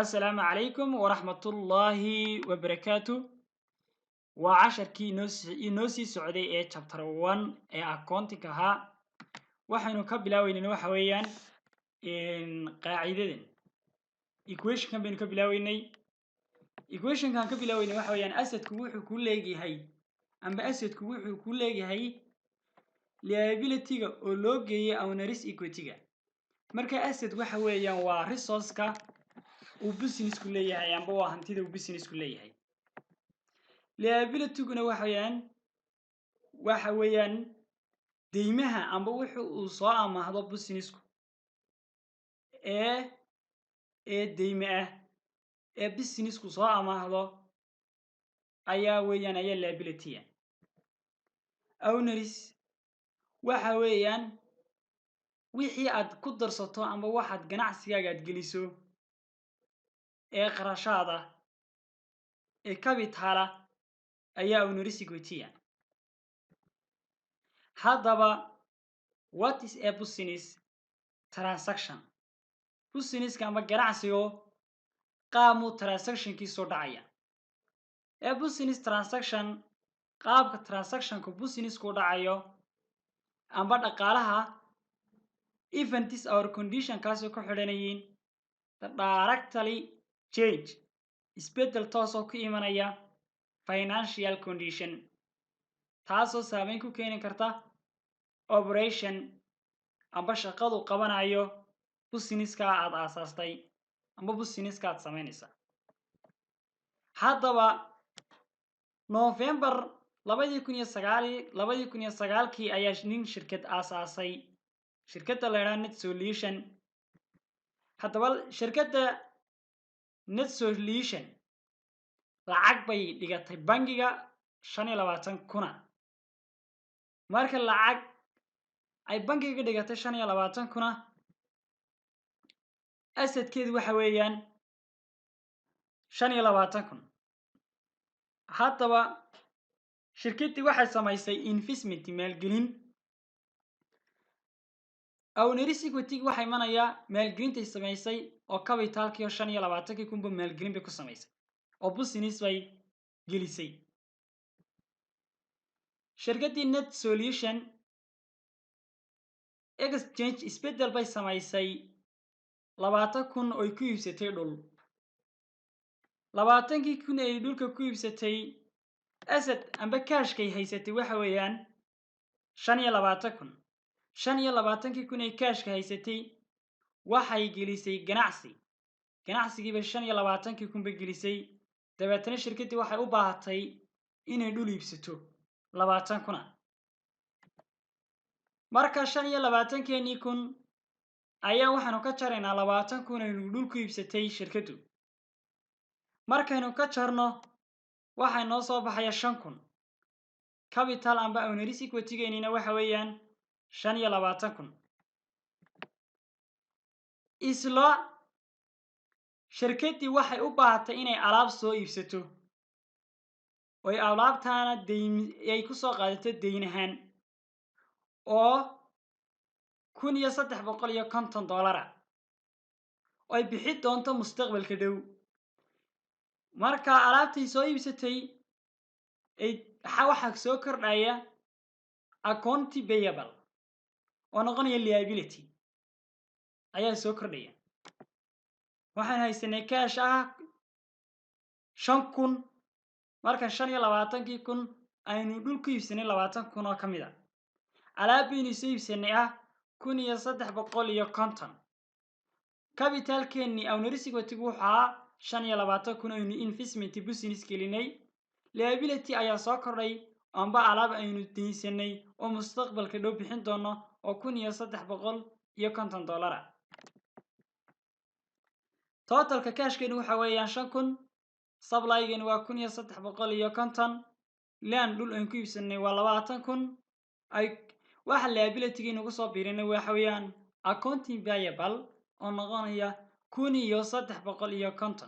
Assalaamu calaykum waraxmatullaahi wabarakaatu. Waa casharkii inoo sii socday ee chapter 1 ee accounting ahaa. Waxaynu ka bilaaweynana waxa weeyaan qaacidadan, equationkan baynu ka bilaaweynay. Equationkan ka bilaaweynay waxa weeyaan assetku wuxuu ku leeyahay amba assetku wuxuu ku leeyahay liability-ga oo loo geeyay owner's equity-ga. Marka asset waxa weeyaan waa resource-ka uu businessku leeyahay amba waa hantida uu businessku leeyahay. Liability-guna waxa weeyaan deymaha amba wuxu uu soo amaahdo businessku ee deyme ah ee businessku soo amaahdo ayaa weeyaan ayaa liability-a. Owners waxa weeyaan wixii aad ku darsato amba waxaad ganacsigaaga aad geliso ee qarashaada ee capital-a ayaa owner's equity-a. Haddaba, what is a business transaction? Businesska amba ganacsigo qaabmuu transactionkiisoo dhacaya? A business transaction, qaabka transactionka businessku dhacayo amba dhaqaalaha, events or condition kaasoo ku xidhanayiin the directly change, isbeddel toosoo ku imanaya financial condition, taasoo saameyn ku keeni karta operation amba shaqadu qabanayo businesska aada aasaastay amba businesska aad samaynaysa. Haddaba, November 2009, 2009-kii ayaa nin shirkad aasaasay, shirkadda la idhaha Net Solution. Haddaba, shirkadda Net Solution lacag bay dhigatay bangiga 25 kuna. Marka lacag ay bangiga dhigatay 25 kuna, assetkeedu waxa weeyaan 25,000. Haddaba, shirkaddii waxay samaysay investment, maalgelin. Owner's equity waxaa imanayaa maalgelintay samaysay oo capitalkii oo 25-kii kunba maalgelin bay ku samaysay oo business bay gelisay. Shirkaddii Net Solution exchange, isbeddel bay samaysay 20,000 oy ku iibsatay dhul. 20-kii kun ay dhulka ku iibsatay, asset amba cashkay haysatay waxa weeyaan 25,000. 25-kii kun ay cashka haysatay waxay gelisay ganacsi. Ganacsigiiba 25-kii kunba gelisay. Dabeetana shirkaddii waxay u baahatay inay dhul iibsato 20 kuna. Marka 25-keenii kun ayaa waxaanu ka jaraynaa 20,000 aynu dhul ku iibsatay shirkaddu. Markaynu ka jarno, waxay noo soo baxaya 5,000. Capital amba owner's equity-geenina waxa weeyaan 25,000. Isla shirkaddii waxay u baahatay inay alaab soo iibsato oy alaabtaana dayn ay ku soo qaadato dayn ahaan oo $1,350 oy bixi doonto mustaqbalka dhow. Marka alaabtay soo iibsatay ay waxaa soo kordhaya account payable oo noqonaya liability ayaa soo kordhaya. Waxaan haysanay cash ah 5,000. Marka 25-kii kun aynu dhul ku iibsanay 20,000 oo ka mid a, alaab baynu soo iibsanay ah 1,350. Capitalkeennii owner's equity-gu wuxuu ahaa 25,000 aynu investment business gelinay. Liability ayaa soo kordhay amba alaab aynu daynsanay oo mustaqbalka dhow bixin doono oo $1,350 ah. Totalka cashkeenu waxa weeyaan 5,000, supplygeenu waa 1,350, land dhul aynu ku iibsanay waa 20,000. Ay waxa liability-gii nagu soo biirinay waxa weeyaan account payable oo noqonaya 1,350.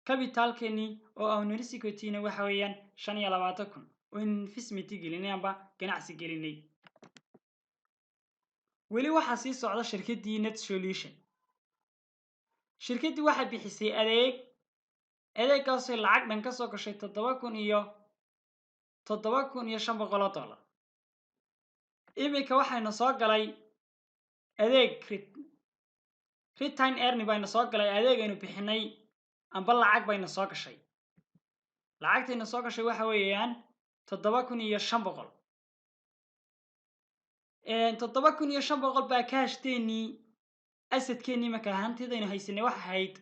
Capitalkeennii oo owner's equity-na waxa weeyaan 25,000 oo investment gelinay amba ganacsi gelinay. Weli waxaa sii socda shirkaddii Net Solution. Shirkaddii waxay bixisay adeeg, adeeggaasoo lacag dhan ka soo gashay $7,500. Iminka waxayna soo galay adeeg, retained earning bayna soo galay, adeeg aynu bixinay amba lacag bayna soo gashay. Lacagtayna soo gashay waxa weeyaan 7,500. 7,500 baa cashteenii, assetkeenii marka hantidaynu haysanay waxa ahayd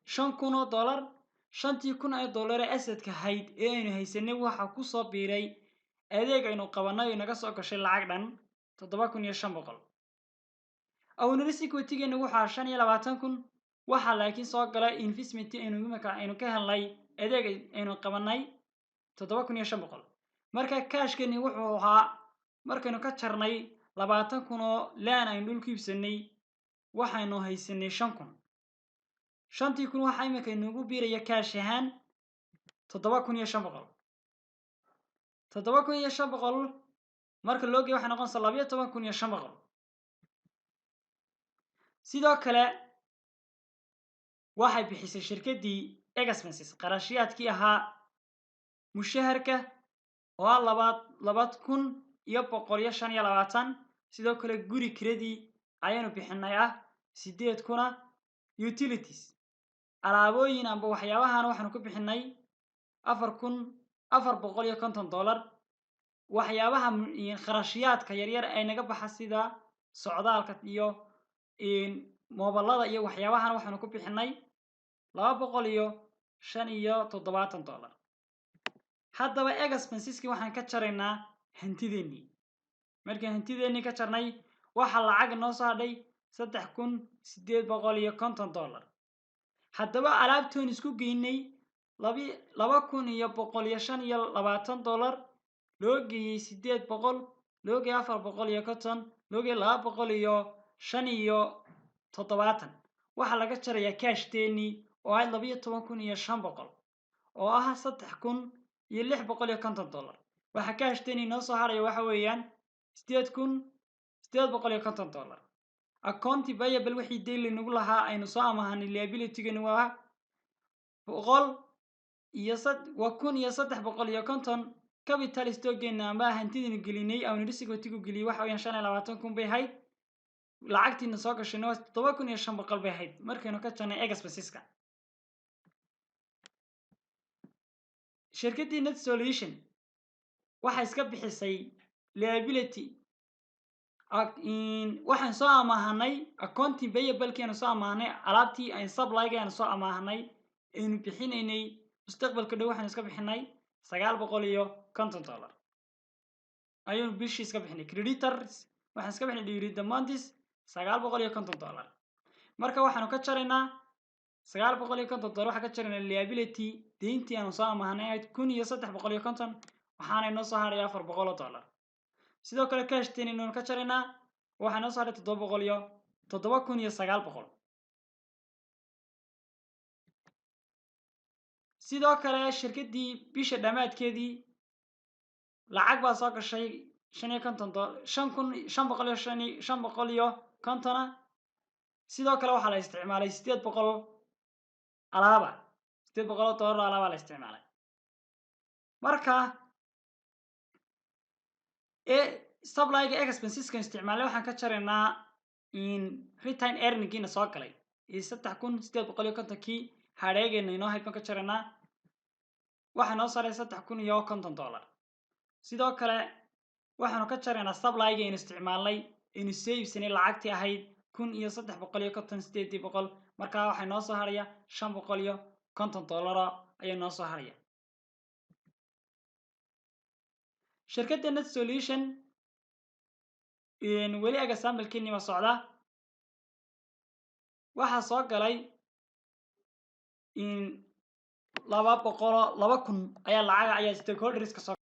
$5,000. 5,000 ee assetka ahayd ee aynu haysanay waxaa kusoo biiray adeeg aynu qabanay oo inaga soo gashay lacag dhan 7,500. Owner's equity-geenu wuxuu 25,000. Waxaa laakiin soo galay investment aynu imika aynu ka helnay adeeg aynu qabanay 7,500. Marka cashkeeni wuxuu ahaa, markaynu ka jarnay 20,000 oo land aynu dhul ku iibsanay, waxaynu haysanay 5,000. 5,000 waxaa imika inugu biiraya cash ahaan 7,500. 7,500 marka loo geeyo waxay noqonaysaa 12,500. Sidoo kale waxay bixisay shirkaddii expenses, qarashiyaadkii ahaa mushaharka oo ah 2,125. Sidoo kale guri kiradii ayaynu bixinay ah 8,000. Utilities, alaabooyin amba waxyaabahan waxaanu ku bixinay $4,450. Waxyaabaha kharashiyaadka yaryar ay naga baxa sida socdaalka iyo moobalada iyo waxyaabahan waxaanu ku bixinay $275. Haddaba expenseski waxaan ka jaraynaa hantideennii. Markaan hantideennii ka jarnay, waxaa lacag inoo soo hadhay $3,850. Haddaba alaabtoon isku geynay $2,125 loo geeyey 800, loo geeyey 450, loo geeyey 275, waxaa laga jarayaa cashteenii oo ahayd 12,500 oo ah $3,650. Waxaa cashteenii noo soo haraya waxa weeyaan $8,850. Account payable, wixii dayn laynagu lahaa aynu soo amahanay, liabilitygani waa boqol iyo waa 1,350. Capital stockgeena amba hantidaynu gelinay, owner's equity-gu geliyey, waxa weeyaan 25,000 bay ahayd. Lacagtiina soo gashayna waa 7,500 bay ahayd markaynu ka jarnay expenseska. Shirkaddii Net Solution waxay iska bixisay liability. Waxaan soo amaahanay account payableki aanu soo amaahanay, alaabtii ayn supplyga aanu soo amaahanay aynu bixinaynay mustaqbalka dhow, waxaanu iska bixinay $950 ayaynu bishii iska bixinay. Creditors waxaan iska bixinay during the months $950. Marka waxaanu ka jaraynaa $950, waxaan ka jaraynaa liability, deyntii aanu soo amaahanay ahayd 1,350, waxaana inoo soo hadhaya $400. Sidoo kale cashteen inaynu ka jaraynaa, waxaa inoo soo hadhay toddoba boqol iyo 7,900. Sidoo kale shirkaddii bisha dhammaadkeedii lacag baa soo gashay shan iyo konton 5,500 iyo 550a. Sidoo kale waxaa la isticmaalay 800 alaaba, $800 oo alaaba la isticmaalay. Marka ee supplyga expenseskan isticmaalay waxaan ka jaraynaa in retained earningkiina soo galay iyo 3,850kii hadheegeena inoo hayd baan ka jaraynaa. Waxaa noo saaray $3,050. Sidoo kale waxaanu ka jaraynaa supplyga aynu isticmaalnay, aynu soo iibsanay, lacagtii ahayd 1,350, 800. Markaa waxaa noo soo haraya $550 ayaa noo soo haraya. Shirkadda Net Solution weli examplekeeni ma socda. Waxaa soo galay 202,000 ayaa lacaga ayaa stakeholders ka soo